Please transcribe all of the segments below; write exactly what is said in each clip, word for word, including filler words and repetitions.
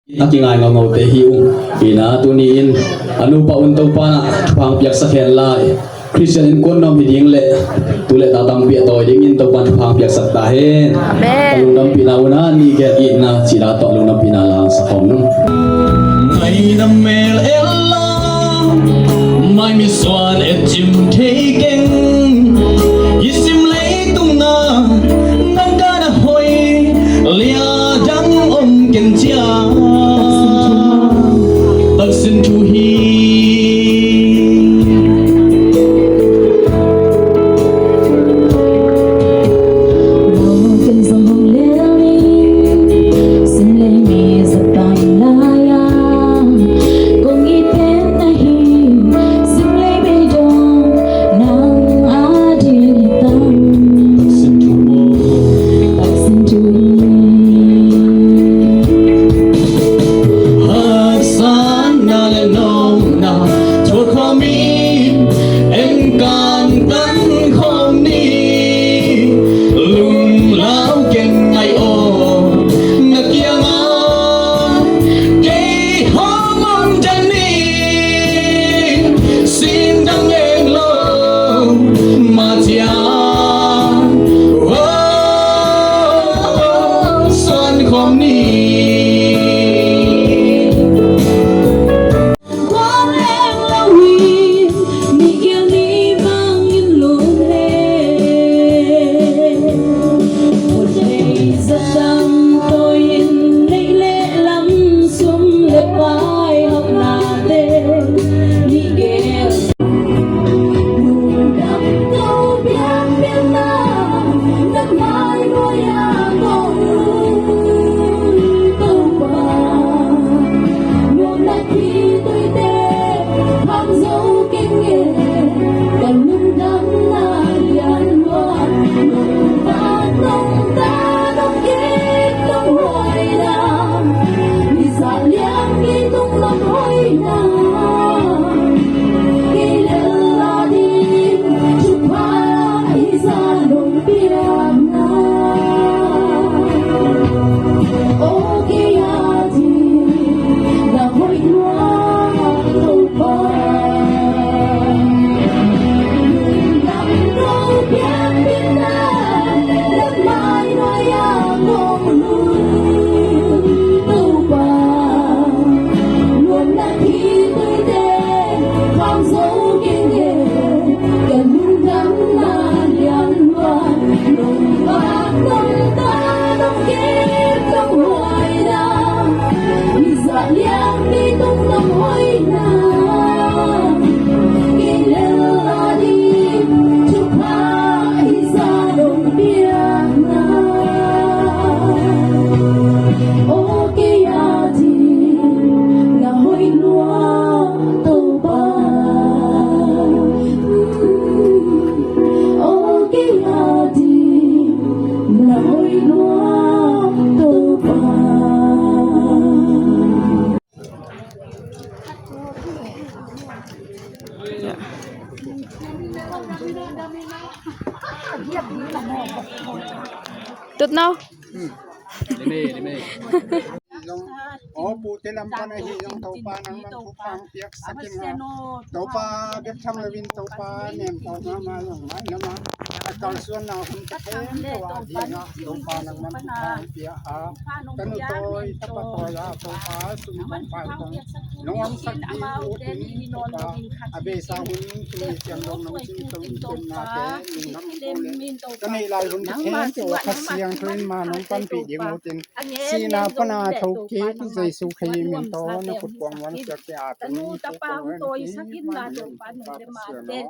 A kingai ngaungaute hi ung. Ina tuni in a nupa un Topa na thupha piaksak hen lai. Khristian innkuan nuam hi ding le tu le ta tampi a tawi dingin Topa thupha piaksak ta hen. Amen. Ka lungdampihna un a nih gen itna cih la tawh lungdampihna la sa khawm nung. Ngaidam mel el la, mai mi suan et cim thei keng. I sim leitung na, nang ka na hoi, lia dang om ken cia. Taksin thu hi. Haksatna le nopna thuak khawm in, en kan tan khawm ni. Lunglau ken ngai aw, na kiangah kei hong om dan ni. Sin dang eng lo, ma cia, oh, oh, oh, suan khawm ni. Tut nau. Lime, lime. Zong, aw, pute lam pan ahi zong Topa nang man thupha piaksak in la. Topa bek tham lo in Topa nem tawh mahmah zong mai lam a, a kalsuanna hun ka them tawh a ding a Topa nang man thupha pia a, ka nu tawi ka pa tawi a Topa sum kong pai kong nong sak ding ut in Topa, a beisa hun tuni siang dong nong cing tong in tun na te nung nam ko le ka neih lai hun ka them tawh a Kha Siangtho in ma nong panpih ding ut in. Sihna pana thokik Jesu Khazih min tawh na khut kuang muan siak te a pen nu tapa hong tawisak in la Topa nong le ma ten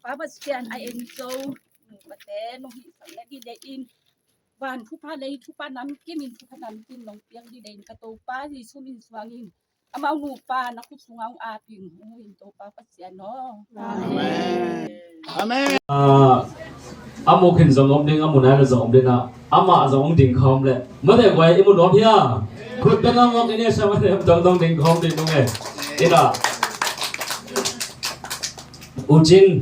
Pa Pasian a en zo nupate nong hihsak le dih deih in van thupha lei thupha namkim in thupha namkim nong piak dih deih in ka Topa Jesu min suang in amau nupa na khut sungah hong ap in hong in Topa Pasian aw. Amen. Amen. Ah, a mu khin zong om ding, a mu nai le zong om ding a, amah zong hong ding khawm le. Mate guai i mu nuam hia? Khut beng a mawk i ne sa mate tong tong ding khawm ding nung e. Ina. U Cin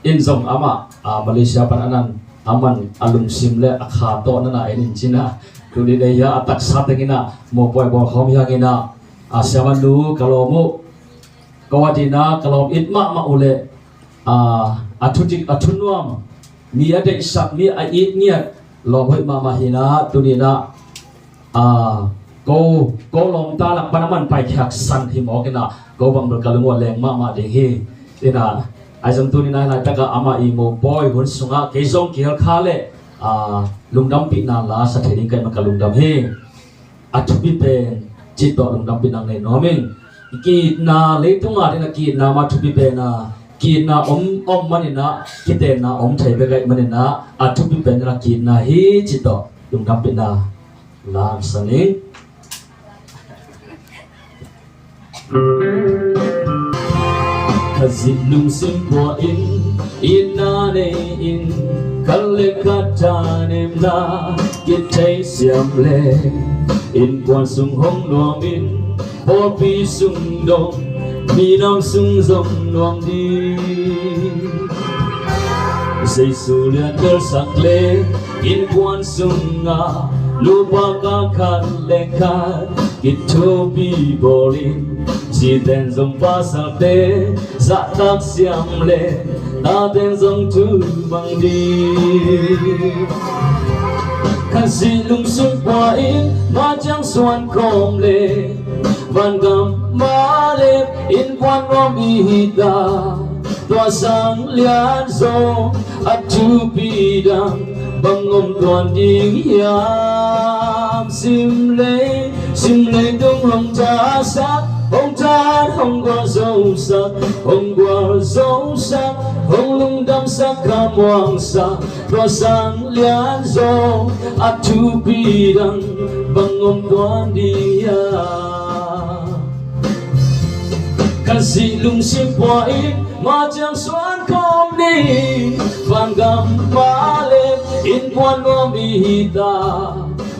in zong amah, ah, Malaysia pan a nan, aman a lungsim le a kha tawh na na en in cin a. Tuni nei hia a taksa teng in ah mopawi bawl khawm hi hang in ah, a siamanu ka lawm uh. Ko a ding ah ka lawm it mahmah uh leh, a, a thudik a thunuam, mi a deihsak, mi a it ngiat lawm hoih mahmah hi in ah, tuni in ah, a, ko, ko lawmta lak pan a man paikhiat san hi mawk in ah, ko bang bel ka lung uh a leng mahmah ding hi. In ah, ahi zong tuni in ah laitak ah amah i mopawi hun sungah kei zong kihel kha leh, a, lungdampihna la sa thei ding ka hih man ka lungdam hi. A thupi pen cih tawh lungdampih nang nei nuam ing. Ki-itna, leitung a ding a ki-itna mah thupi pen a, ki-itna om, om man in ah, kitenna om thei bek ahih man in ah, a thupi pen in ah ki-itna hi cih tawh lungdampihna la sa ning. Khazih lungsim pua in, itna nei in, khat le khat thanemna kithei siam leh, innkuan sung hong nuam in, pawlpi sung dong, minam sung zong nuam ding. Jesu lian belsak leh, innkuan sungah, nupa khat le khat kithupi bawl in, ziten zong pasalte zahtak siam leh, taten zong thu mang ding. Khazih lungsim pua in, mah ciang suan khawm leh, vangam malep innkuan nuam i hi ta. Tua sang lian zaw a thupi dang bang om tuan ding hiam? Sim lei, sim leitung hong thasak, hong that, hong gualzosak, hong gualzosak, hong lungdamsak, khamuangsak, tua sang lian zaw a thupi dang bang om tuan ding hiam? Khazih lungsim pua in, mah ciang suan khawm ni. Vangam malep innkuan nuam i hi ta.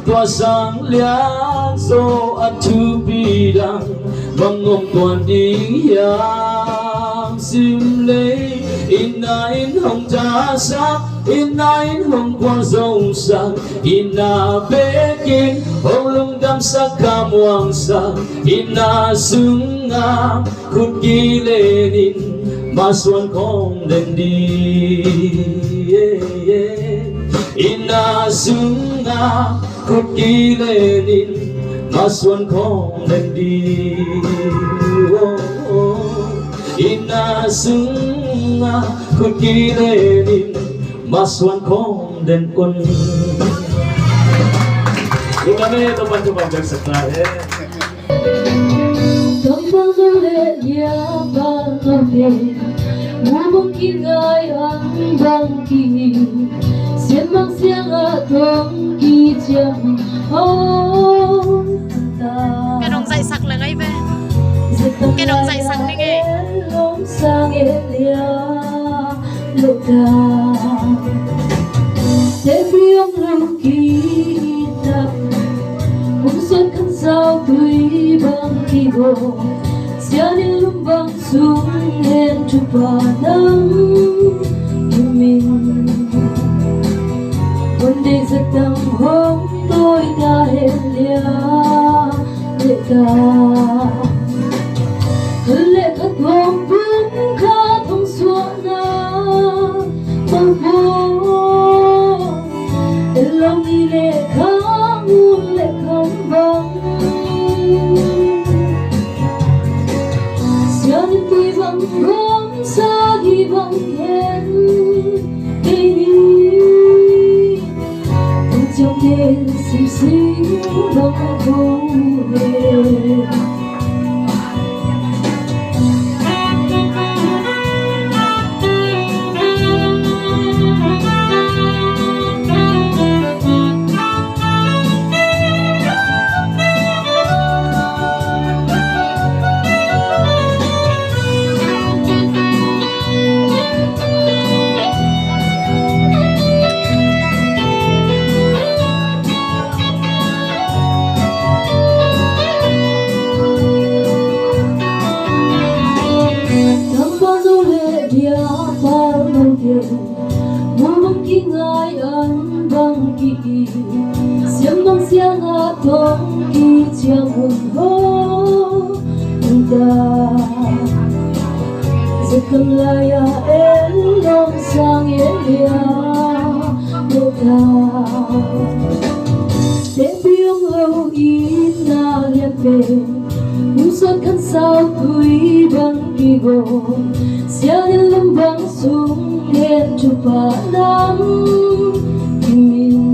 Tua sang lian zaw a thupi dang bang om tuan ding hiam? Sim lei, itna in hong thasak, itna in hong gualzosak, itna bekin hong lungdamsak, khamuangsak, itna sungah khut kilen in, mah suan khawm den ding. Itna sungah khut kilen in, mah suan khawm den ding. Oh, oh. Itna sungah khut kilen in, mah suan khawm den un. Lungdam e, Topa'n thupha piaksak ta hen. Tangval no le liapa note, mumang kingai ang bang ki, sian mang siang a tong kiciam hong ta. Ka dong zaihsak leng ai ve. Ka dong zaihsak ning e. Lom sang e lia. Leta. Tepi ong lung kita. Ong suan khan sau tui bang kibo. Sian in lum bang sung hen thupha nang kimin. Ong dei zat dang hong toi ta hen lia. Leta. Khat le khat hong pum khat hong suah na, mawh mawh. Elong i le khang un le khang bang. Sian in pi bang gom sa hi bang hen. Kei ni. Tung ciang ten sim sing bang ko he. Tong kiciang hun ho nita, zakam laya en long sang en ya nita. Tengpiang lo ina lian pen, usot kan sau tui bang kigo, sianin lam bang sung hen thupa nam kimin.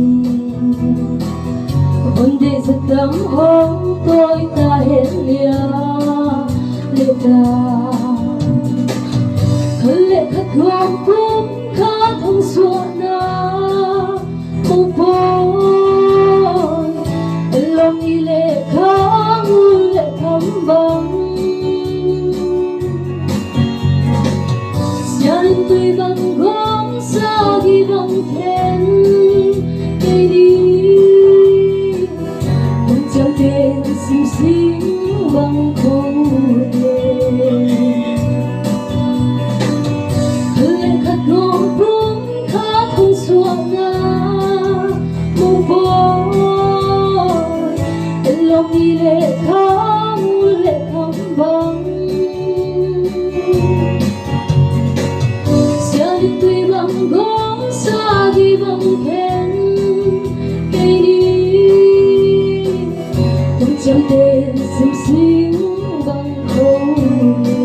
Hon deih zatam hong tawi ta hen nia le ta. Khat le khat gawm pum khat hong suahna mong pawi. Elong i le khang u le kham bang. Sian tui bang gong sagi bang khen kei ni. Tung ciang ten simsing bang kong le. Khat le khat gong pum khat hong suahna mong pawi. Elong i le kham u le kham bang. Sian tui bang gong sagi bang khen kei ni. Tung ciang ten simsing bang kong le.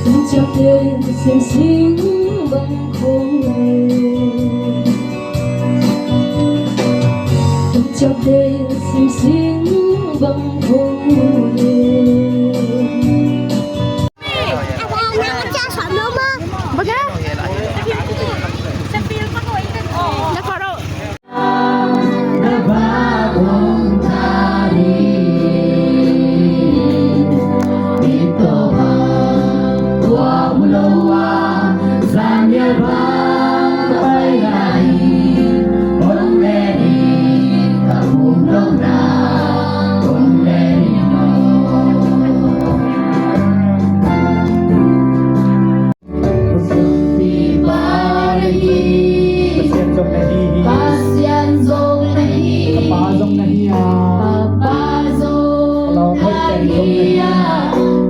Tung ciang ten simsing bang kong le. Tung ciang ten simsing bang kong le. Pasian zong na hi hi. Pasian zong na hi. Ka Pa zong na hi a. Ka Pa zong na hi a.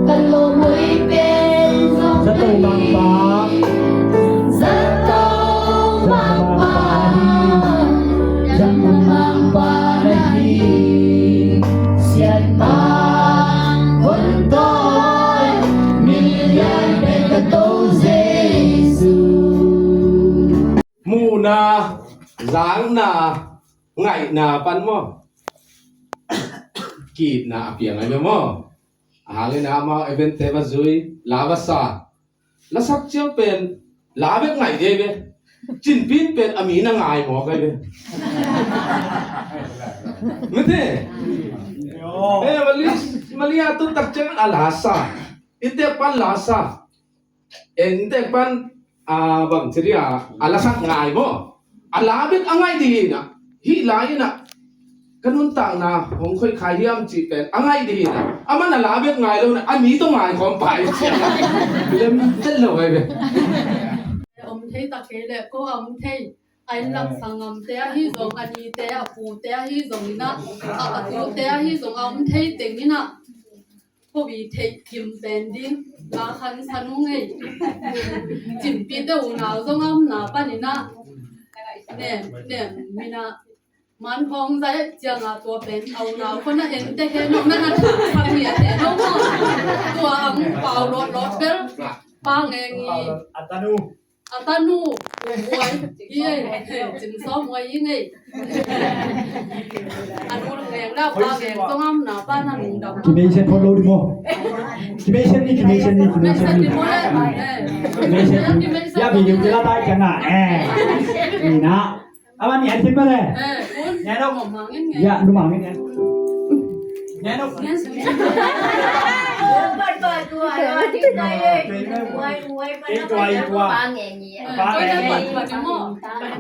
Ka lawm hoih pen zong na hi a. Ka lawm hoih pen zong na hi a. Zato Mangpa. Zato Mangpa. Zato Mangpa na hi. Sianpa hon tawi, milian pen ka To Jesu. Muhna, zakna, ngaihna pan maw? Ki-itna a piang ahi ve maw? A hang in amau event-te va zui, la va sa. Lasak ciang pen la bek ngaih dih ve. Cinpin pen a mi na ngai mawk ahi ve. Mete. Eh, Mali, Mali a tun tak ciang a la sa. Inntek pan la sa. Eh, inntek pan, ah, bang ci dih a, a lasak ngai maw. A la bek a ngaih dih hi na. Hih lai in a ka nuntakna hong khoih kha hiam cih pen a ngaih dih hi na. Aman a la bek ngai lo na, a mi tawh ngai khawm pai. Lem tel lo ai ve. Om thei ta kei le ko a om thei. A inn lam sanggamte ahi zong, a nite, a pute ahi zong in a, a, a tute ahi zong a om thei teng in a. Ko bi theih kim pen ding, la khan sa nung ei. Cinpite unau zong a omna pan in a. Nem, nem, min a. Man hong zai ciang a tua pen, a unau ko na en te he no, na na thak sak ni a he no mo. Tua ang pau lawt lawt bel, pa ngeng i. A tanu. A tanu, uai, i ei, cin sawm uai i ngei. A nu ngeng na, pa ngeng zong a omna, pa na lungdam. Kimei sian phot lo di mo. Kimei sian ni, kimei sian ni, kimei sian ni. Kimei sian ni. Ya video kila tai ciang a, eh. Ni na. Aman ni an thin ba le. Eh, kun. Ngai lo. Mangin ngai. Ya, lu mangin ngai. Ngai lo. Ngai lo. Kei tua, kei tua. Pa ngai ni. Pa ngai ni.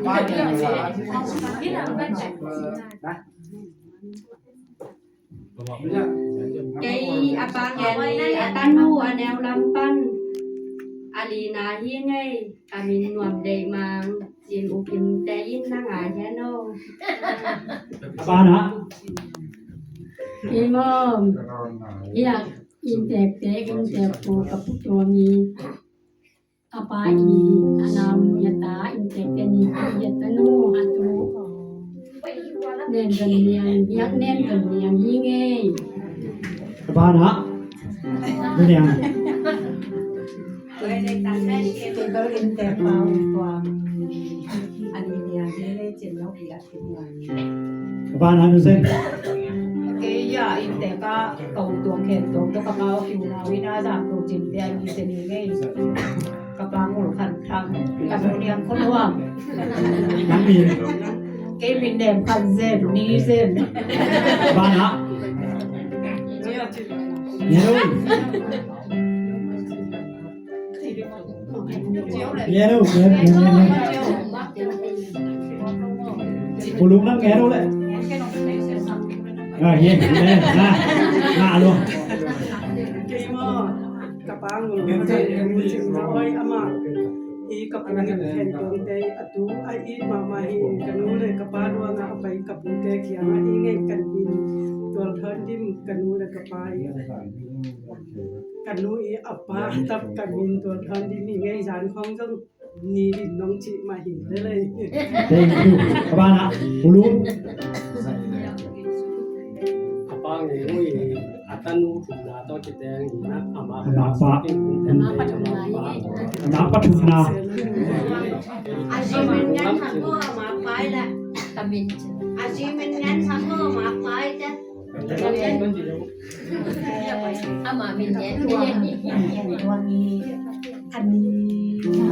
Pa ngai ni. Kei a pa ngai ni, a tanu a neu lam pan. A lina hi ngei, a min Nuam Deih Mang. Kim u kim te in na ngai hian aw. A banah. Kim aw. Hiah inntekte, inntek pu ka pu Tuang i a pa i a namui a ta inntekte ni i a tanu a tu. Nen zon niang, hiak nen zon niang hi ngei. A banah. Niang. Ka pa na nu sen. Kei a inntek ah ka u Tuang Khen Tuang tawh ka pa u Kiu Nau in a zan tu cin te a mi te ni ngei. Ka pa Ngul Khan Thang, ka nu Niang Khua Nuam. Nang min? Kei min Nem Khan Zen, Ni Zen. Ka pa na. Ngen uh. Ngen uh, ngen, ngen, ngen. Pu Lung nang ngen uh leh. Ah, ngen, ngen, na, na, alo. Kei maw, ka pa Ngul Khan Zen, Ngul Cing Za Oi amah. I ka pu Ngin Khen Tuang te a tu a it mahmah hi. Ka nu le ka pa ruangah a pai ka pute kiangah i ngei kan min Tual Thawn Dim ka nu le ka pa i. Ka nu i a pa a tap ka min Tual Thawn Dim hi ngei. Zan khawng zong Ni Dim nong cih mah hi lel ei. Thank you. Ka banah Pu Lung. A pa Ngei Ngui hi. A tanu thumna tawh kiteng hi na. Ama pa. Ama pa thumna hi. Ama pa thumna. A zi men ngan thak ko ama pai la. Ka min. A zi men ngan thak ko ama pai ta. Ama min ngan. Tua ni, a ni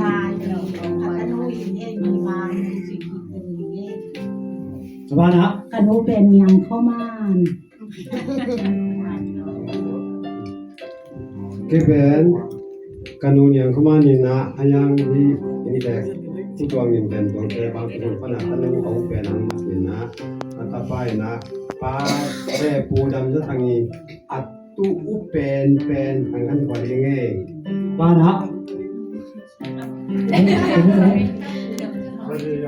lai ni, a tanu in ei ni ma ni. Ka banah. Ka nu pen Niang Khua Man. Kei pen ka nu Niang Khua Man in ah, a yang hi inntek Pu Tuang Ngin Khen Tuang te bang Pu Tuang pan a ka nu a u pen a mat in ah, a tapa in ah, pa pe Pu Dam Za Thang i a tu u pen pen ang an kua ding ei. Banah.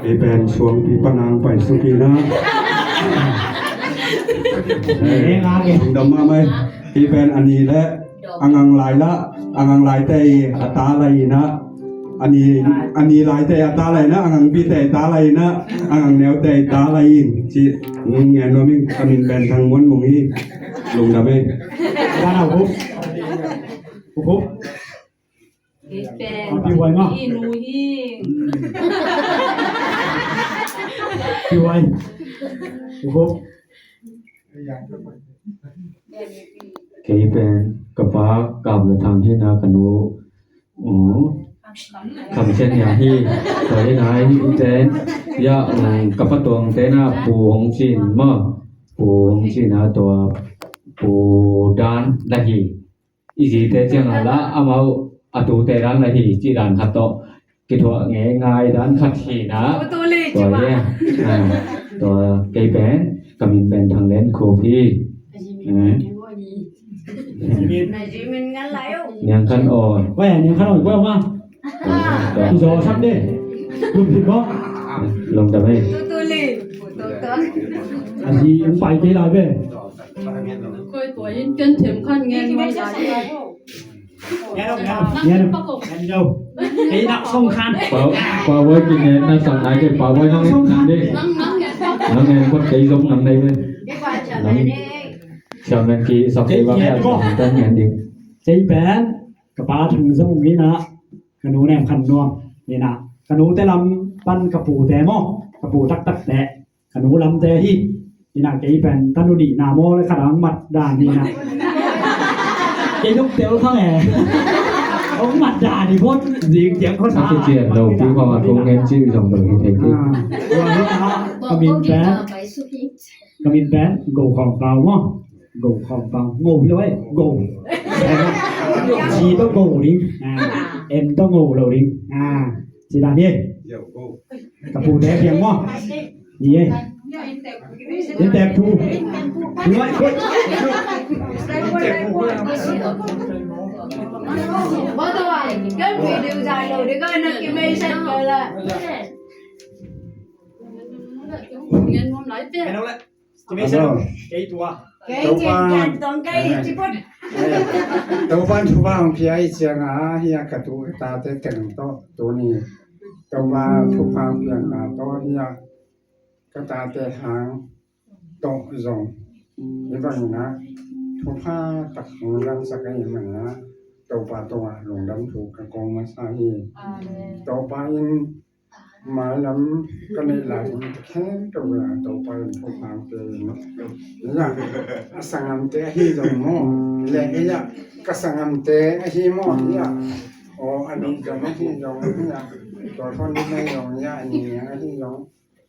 Kei pen Suangpi pan ang pai suk in ah. Lungdam mahmah ei. Kei pen a ni le a ngang lai la, a ngang lai te a ta lai in ah. A ni, a ni lai te a ta lai in ah, a ngang pi te a ta lai in ah, a ngang neu te a ta lai in. Ci ngen nuam ing. Ka min pen Thang Muan Mung hi. Lungdam ei. Banah u Khup. U Khup. Pi Huai maw? Pi Huai. Pi Huai. Kei pen ka pa Kap La Thang hi na, ka nu, um, Kham Sian Hia hi. Tua hi na hi ten. Ya, um, ka pa Tuang te na Pu Hong Cin maw? Pu Hong Cin na tua Pu Dan la hi. I zite ciang a la amau a tute dan la hi cih dan khat tawh kithuah ngeingai dan khat hi na. Tua hi. Ah, tua kei pen ka min pen Thang Len Khup hi. Ah. Niang Khan Awn. Niang Khan Awn, tua. Tua. Lungdam ei. A zi ong pai kei lai ve. Koi tua in ken them khan ngen mawk lai. Ngen lo, ngen lo, ngen lo. Kei nak song khan. Pau, Pau Voi, kei ngen na song lai kei, Pau Voi nang ngen ding. Nang ngen kei zong nang nei ve. Nang siang ngen kei song kei bang ya song ngen ding. Kei pen ka pa Thang Zong hi na, ka nu Nem Khan Nuam hi na, ka nu te lam pan ka pu te maw, ka pu taktak te. Ka nu lam te hi. Ina kei pen tanu nih na maw le khat ang mat dan hi na. Kei nuk tel khang e. Ong mat dan hi phot zing tiang khot sa. Ka kician lo pi khong a thu ngen ci zong lo hi thei ki. Ah, tua hi na, ka min pen, ka min pen Go Khawm Pau maw. Go Khawm Pau. Go hi lo e. Go. Ci tawh go ding. Ah, em tawh go lo ding. Ah, ci dan hi. Ka pu te piang maw. Ni e. Inntek pu. Ni mai koi. Inntek pu. Ba tua, kan video zai lo de kan na ki mei sen ko la. Ngen nuam lai pia. Ngen nuam lai. Hello. Kei tua. Kei Topa, Kei Kei Kei Kei Topa thupha hong pia i cianga hi a ka tu ka tate teng tawh tuni Topa thupha hong pia ka tawh hi a ka tate hang tawh zong hi bangin a thupha tak hong dangsak ahih manin a Topa tungah lungdam thu ka ko masa hi. Amen. Topa in mailam ka neih lai hun khempeuh ah Topa in thupha hong pia in. Hi a, a sanggamte ahi zong maw, le hi a, ka sanggamte ahi maw, hi a, aw a lungdam ahi zong, hi a, tua thon ding ahi zong, hi a, a ni ahi zong,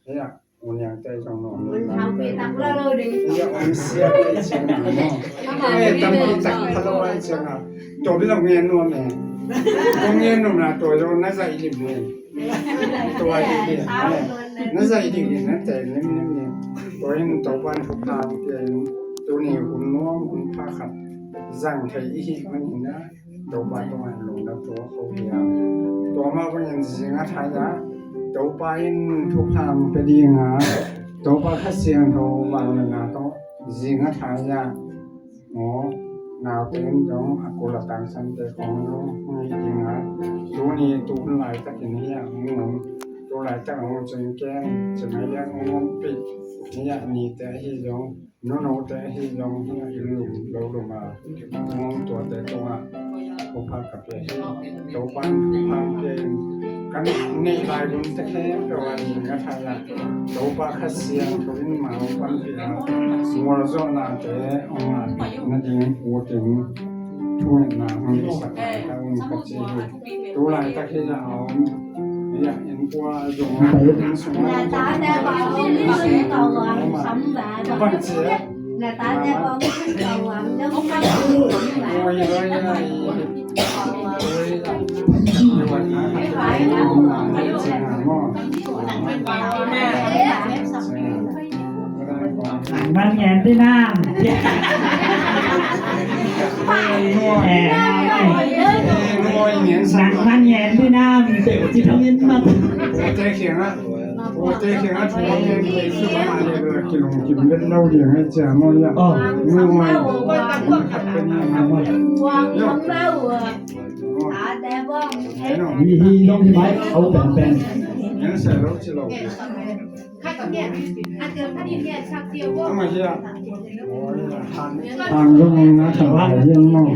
hi a, u niangte zong nuam lo. Hi a, om siat ahi ciang a maw. Eh, tampi tak pha lo ahi ciang a, tua bil a ngen nuam e. Kong ngen nuam na tua zong na zaih lim e. Tua hi hi. Na zaih ding hi na te lim lim hi. Tua in Topa in thupha hong pia in tuni hun nuam hun pha khat zang thei i hih manin a Topa tungah lungdam thu ko hi a. Tua mah bangin zing a thai a Topa in thupha hong pia ding a Topa Kha Siangtho vangliatna tawh zing a thai a maw, naute in zong a kul a tangsante khong zong hong hi ding a, tuni tu hun laitakin hi a hong om, tu laitak hong cing ken, ci mai lian hong ompih hi a, nite ahi zong, nunote ahi zong hi a, inn lum lo lum a hong om tuate tungah thupha ka pia hi. Topa in thupha hong pia in, kan neih lai hun te khempeuh ah zing a thai a Topa Kha Siangtho in mah hong panpih a, mualzawhnate hong ngahpih nading ut in thungetna hong hisak lai ta un ka ci hi. Tu laitak hi a om hi a, inn kua zong a inn sung a bang ci a Nang man ngen dih nam. Nang man ngen dih nam. Teh ci thong in mat. Ute kiangah, ute kiangah thu hong ngen kei suk mah leh kilungkim vet lo ding hi cia maw ia. Nuai. Hi hi dong hi mai au pen pen. Ama hi a. Hang dong na thang lai hian maw.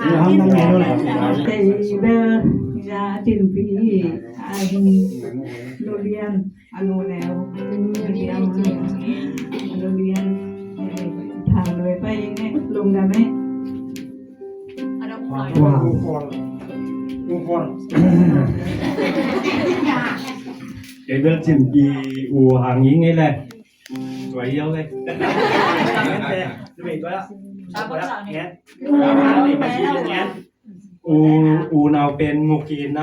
Hi hang dong na thang lai. Tei bel ya tin pi a hin lu lian. A nu neu. A nu lian. Thang lui pai ne lungdam e. Wow. Kei bel cin i u hang i ngei le. Tua i au le. U, unau pen nguk in a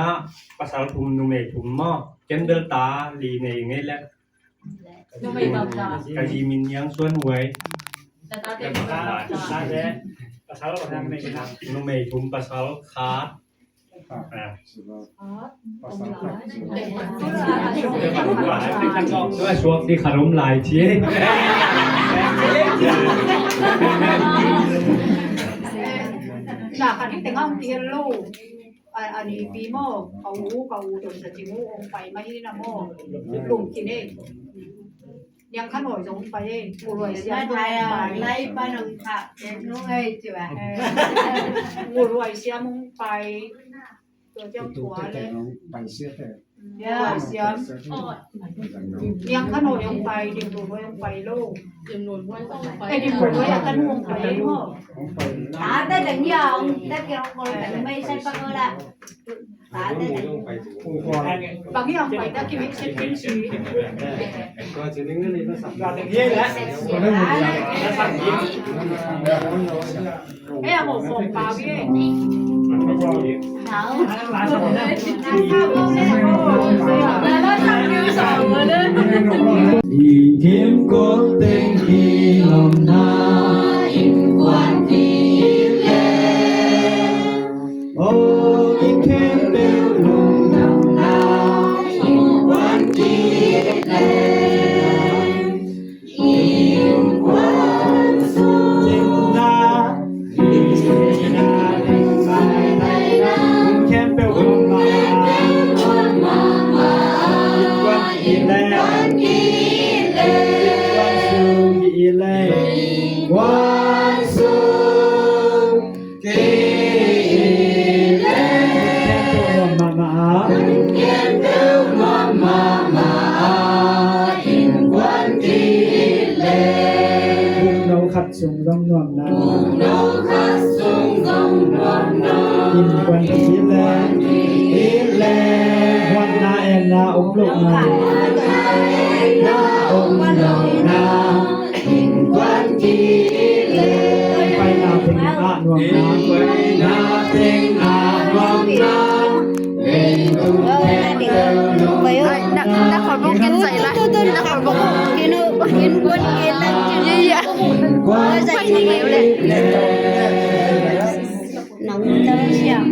pasal thum numei thum maw. Ken bel ta li nei ngei le. Ka zi min Niang Suan Huai. Numei thum pasal khat. Tua suak di khat om lai ci. Na khat hi tengah om ti lo. A, a nipi maw, ka u, ka u dong sa cing u ong pai mah hi na maw. Lungkim e. Niang Khan Hawi zong ong pai e. U Luai Siam zong ong pai. Lai pa nong kha, nong ei ci ba. U Luai Siam ong pai. Tua ciang tua le. Ya, Siam. Niang Khan Hawi ong pai, Dim Lun Huai ong pai lo. Dim Lun Huai ong pai. Eh, Dim Lun Huai a kan ong pai e maw. Ta te dang ya ong ta kiang ko dang mai sai pa ko la. Bang hiam pai ta ki mik sit mik si. Eh, a mo fong pa wi. Ing kim ko teng ki lom na ing kuan ki le. Ong i khempeuh lungdamna ong kuan kik leng. Innkuan sung ki-it leh, innkuan sung ki-it leh, khempeuh nuam mahmah a, khempeuh nuam mahmah a, innkuan ki-it leh, bukno khat sung zong nuamna, bukno khat sung zong nuamna, innkuan ki-it leh, innkuan ki-it leh, huatna enna om lohna, huatna enna om lohna, innkuan ki-it leh, innpaina teng ah nuamna, innpaina teng ah nuamna, leitung khempeuh nuam. Ai, na, na khualbuk kin zaih la. Na khualbuk. Innkuan ki-it leh. Ya, ya. Innkuan ki-it leh. Nang ta siang.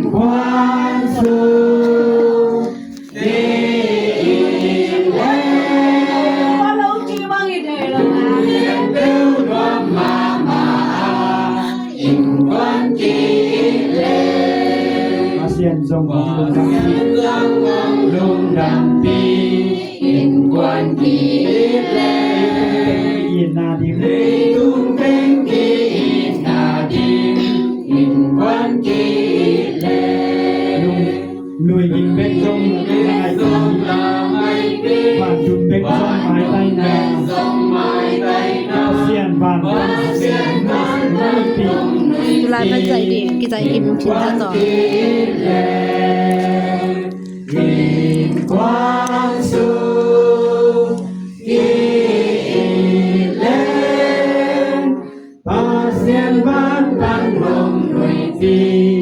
Pasian zong hong lungdampi, lungdampi, innkuan ki-it leh, itna dim, leitung teng ki-itna dim, innkuan ki-it leh, lung Lui ging bek zong maitai, van dum bek zong maitai na, Pasian van dum, Pasian van dum. Tulai pan zaih dih, kizaih kim khin ta zaw. Innkuan sung ki-it leh, Pasian van pan hong nuihpih.